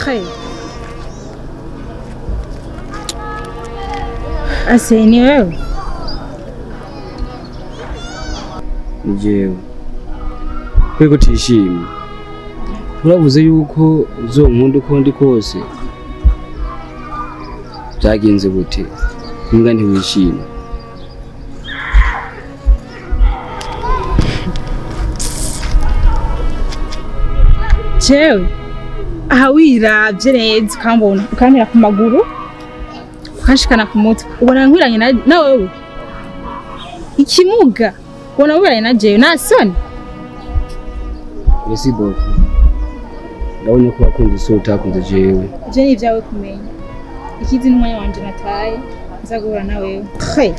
Hey. Ase ni wewe? Jewe. Kwego tishimye. Uravuze yuko uzonkunda uko ndi kose. Byagenze gute? Mbwa ntiwishimye. Jewe. Aha wiravye neza ukambona ukampera ku maguru ukanshikana ku mutwe ubona nkwiranye na wewe ikimuga ubona wiranye na jewe nta soni. Merci beaucoup. Ndabonye ko wakunze so utakunze jewe. Je ni ibyawe kumenya ikizi n'umwanya wanje nataye nza guhura na wewe. Hey.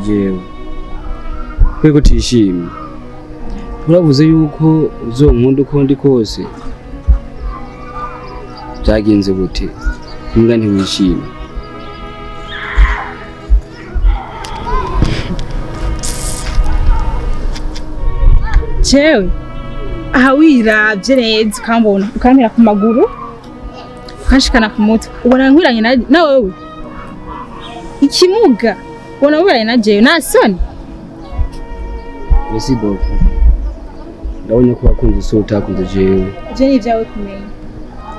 Jewe. Kwego tishimye. Uravuze yuko uzonkunda uko ndi kose. Byagenze gute? Mbwa ntiwishimye. Jewe. Aha wiravye neza ukambona ukampera ku maguru ukanshikana ku mutwe ubona nkwiranye na wewe ikimuga ubona wiranye na jewe nta soni. Merci beaucoup. Ndabonye ko wakunze so utakunze jewe. Je ni ibyawe kumenya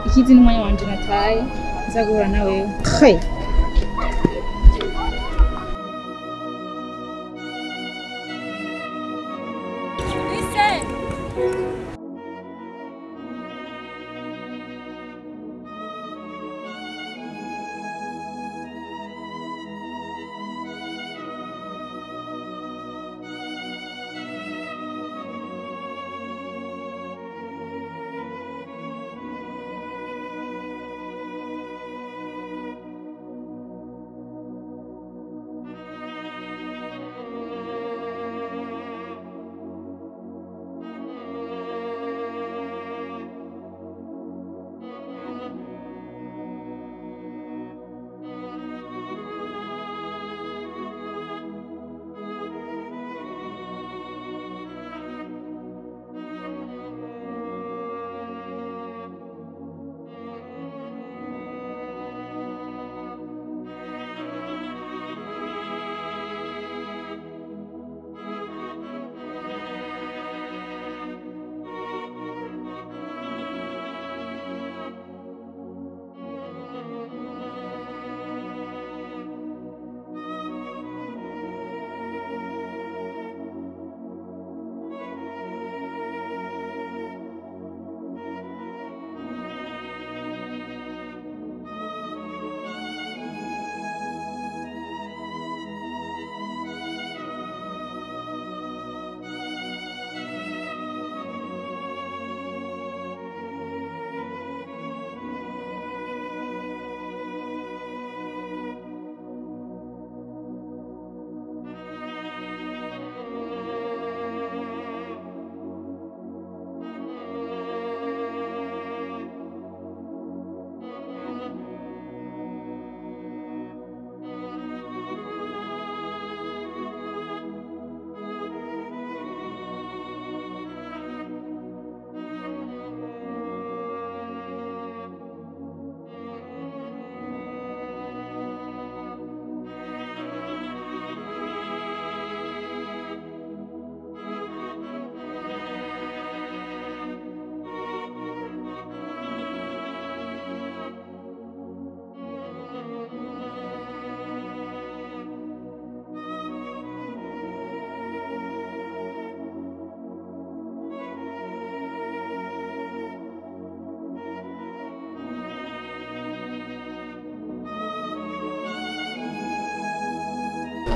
ikizi n'umwanya wanje nataye nza guhura na wewe. Hey.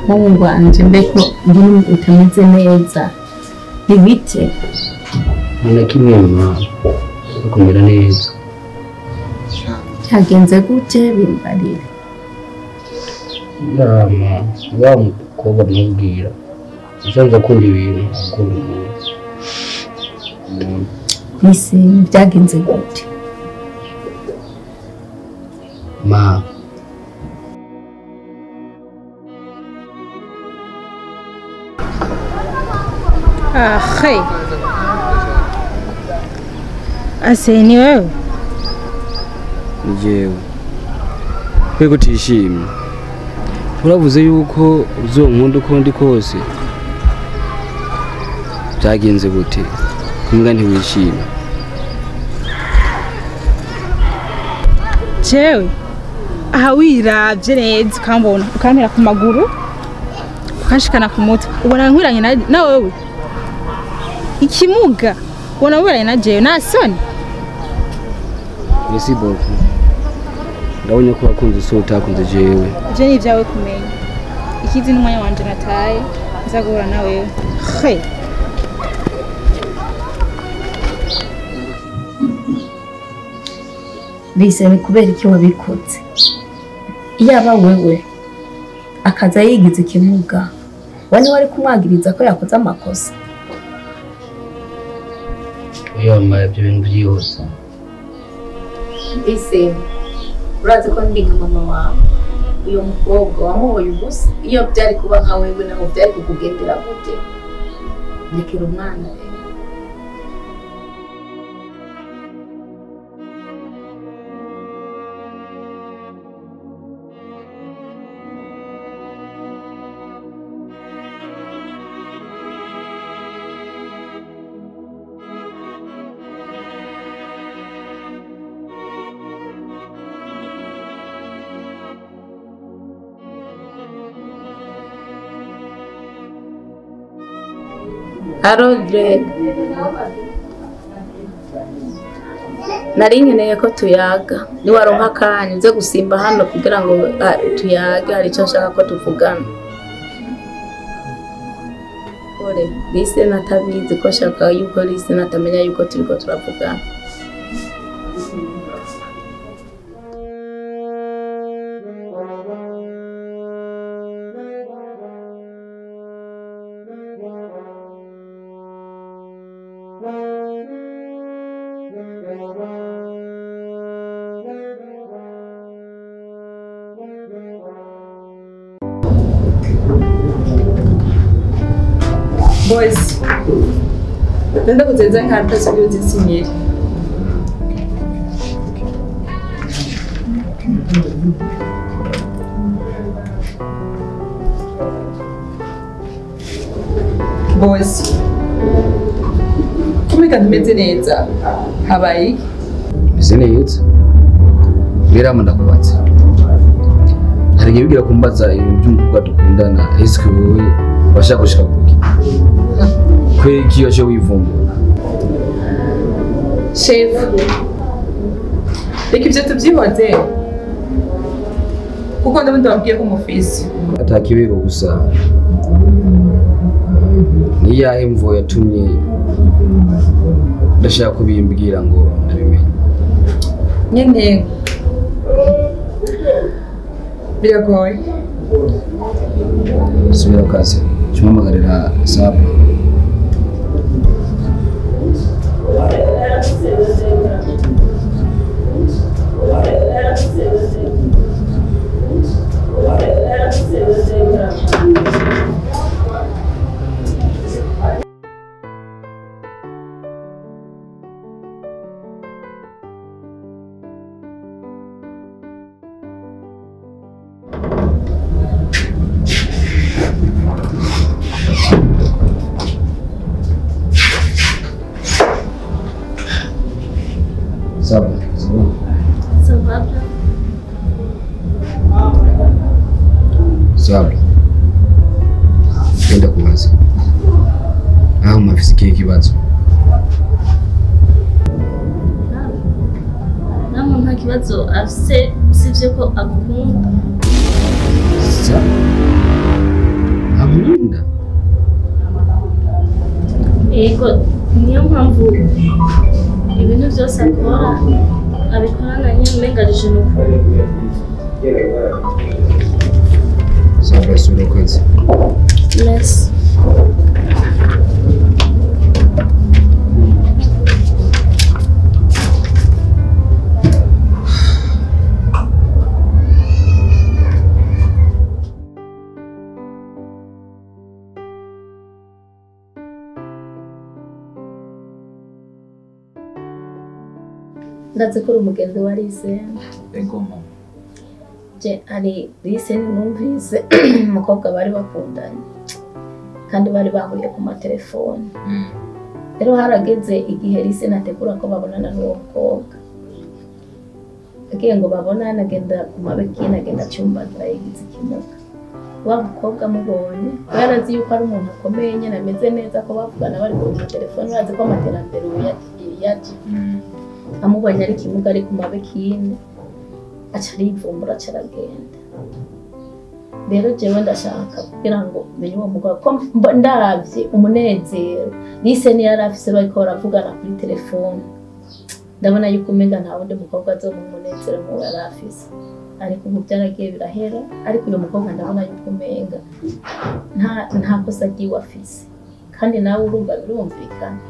Mungu wanje mbeko mbona utameze neza. Ni bite? Nta kimwe mama. Kumera neza. Cyagenze gute bimbarira? Mama, wa mukobwa mubwira. Usanzwe akunda ibintu akunda umuntu. Nise byagenze gute? Ma. Ah, Ase ni wewe? Ni jewe. Kwego tishimye. Uravuze yuko uzonkunda uko ndi kose. Byagenze gute? Kumbwa ntiwishimye. Jewe. Aha wiravye neza ukambona, ukampera ku maguru, ukanshikana ku mutwe. Ubona nkwiranye na wewe. Ikimuga ubona wiberanye na jewe nta soni. Merci beaucoup. Ndabonye ko wakunze so utakunze jewe. Je ni ibyawe kumenya. Ikizi n'umwanya wanje nataye nza guhura na wewe. Hey. Lise ni kubera iki wabikoze? Iyaba wewe akaza yigize ikimuga, wani wari kumwagiriza ko yakoze amakosa. Oya mama, ibyo bintu byihuse. Lise, urazi ko ndi nka mama wawe. Uyo mukobwa wamuhoye ubusa, iyo byari kuba nka wewe naho byari kukugendera gute? Rekera umwana rero. Aro Greg, nari nkeneye ko tuyaga. Niwaronka akanya uze gusimba hano kugira ngo tuyage, hari icyo nshaka ko tuvugana. Ore, Lise natabizi ko nshaka yuko Lise natamenya yuko turiko turavugana. Boys, nenda kuzenza nkarata kugira uzisinyire. Boys, kumeka ntumeze neza, habaye iki? Meze neza. Mbera ndakubatse. Hari igihe bigira kumbaza ibintu by'umukobwa dukundana, ese wewe washaka gushika kuki? Kweki yaje wivumbura. Chef, reka ibyo tubyihoze kuko ndabona wabwiye ko umufisi atakibero gusa. Ni yahe mvo yatumye ndashaka kubimbwira ngo ndabimenye? Nyene biragoye. Subira kazi. Chumumagarira sabu. Sawa. Genda kubaza. Aho mafisi kihe kibazo? Namwe nta kibazo afise usivye ko agukunda. Sawa. Ankunda. Ego niyo mpamvu ibintu byose akora abikorana nyine umenga ari jenoside. Sawa sura kazi. Merci. Ndazi ko uri umugenzi wa Liseni. Ego mama. Je ari Liseni numvise umukobwa bari bakundanye kandi bari bahuriye ku matelefone. Rero harageze igihe Liseni ategura ko babonana n'uwo mukobwa. Agiye ngo babonane agenda ku mabekini agenda acumbagara yigize ikimuga. Wa mukobwa amubonye ko yarazi yuko ari umuntu akomeye nyine ameze neza ko bavugana bari ku matelefone bazi ko amaterambere ubu yaje. Amubonye ari kimuga ari ku mabekini aca arivumbura aca aragenda. Rero jewe ndashaka kugira ngo menye uwo mugabo ko ndaravye umunezero Liseni yari afise bariko baravugana kuri telefone. Ndabona yuko umenga nta wundi mukobwa azomuha umunezero nk'uwo yari afise. Ariko ubu byaragiye birahera, ariko uyu mukobwa ndabona yuko umenga nta kosa ryiwe afise. Kandi nawe urumva birumvikana.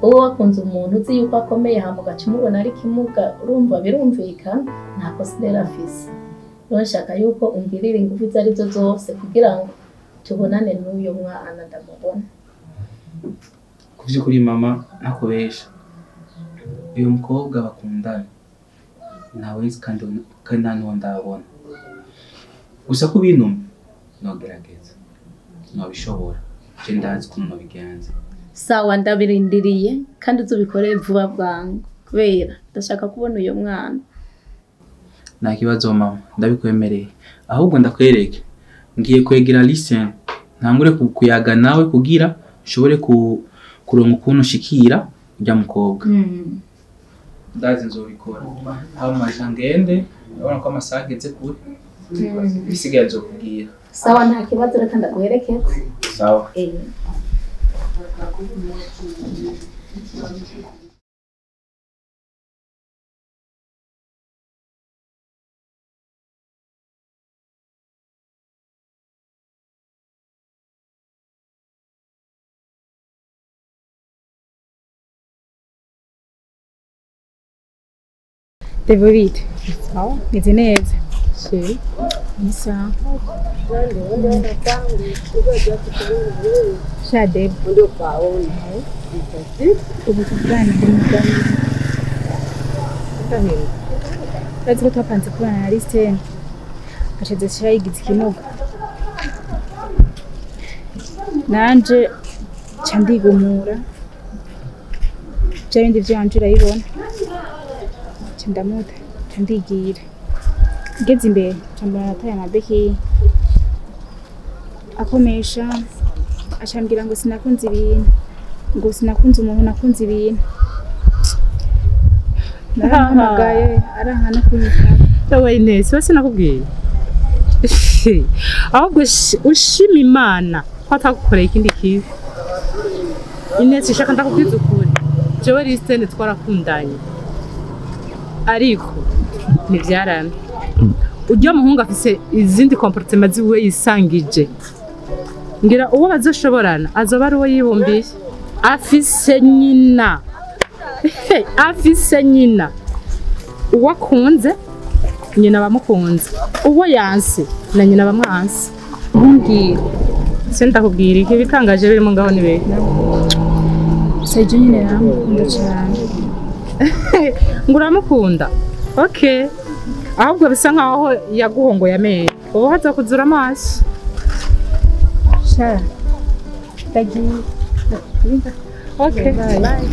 Wowe wakunze umuntu uzi yuko akomeye hama ugaca umubona ari kimuga, urumva birumvikana nta kosa rero afise. Rero nshaka yuko umbwirira ingufu izo arizo zose kugira ngo tubonane n'uyo mwana ndamubona. Ku by'ukuri mama ntakubesha, uyu mukobwa bakundana ntawe nzi kandi nta n'uwo ndabona. Gusa ko binuma nogerageza nobishobora, je ndazi ukuntu nobigenza. Sawa ndabirindiriye kandi uzubikore vuba bwangu kubera ndashaka kubona uyo mwana. Nta kibazo mama, ndabikwemereye. Ahubwo ndakwereke ngiye kwegera Liseni ntangure kuyaga nawe kugira ushobore kuronka ukuntu ushikira ujya mukobwa. Ndazi nzobikora. Hama ngende ndabona ko amasaha ageze kure. Ibisigaye nzokubwira. Sawa nta kibazo reka ndaguherekeze. Sawa. Devorite. Sawa, meze neza. Si. Ni sawa. Sha Deb. Ubu tuvugana urazi ko twapanze kubana na Liseni ashize shira yigize ikimuga nanje nca ndigumura bya bindi vyanje urabibona nca ndamuta nca ndigira ngeze imbere nca mbona arataye amabeki akomesha acambwira ngo sinakunze ibintu ngo sinakunze umuntu nakunze ibintu narahamagaye aranka no kunyitaba. Ewe Inesi we sinakubwiye ahubwo ushima Imana ko atagukoreye ikindi kibi. Inesi shaka ndakubwiza ukuri jewe Liseni twarakundanye ariko ntibyarana. Ujya muhungu afise izindi comportement ziwe yisangije ngira uwo bazoshoborana azoba ari uwo yibumbiye afise nyina afise nyina uwo akunze nyina bamukunze uwo yanse na nyina bamwanse. Ntumbwire se ndakubwira iki bitangaje birimo ngaho ni beke. Gusa ibyo nyine naramukunda cyane. Ngo uramukunda? Okay, ahubwo bisa nkaho yaguhongoye amenyo ubu haza kuzura amaso. Sha ndagiye. Okay. Bye.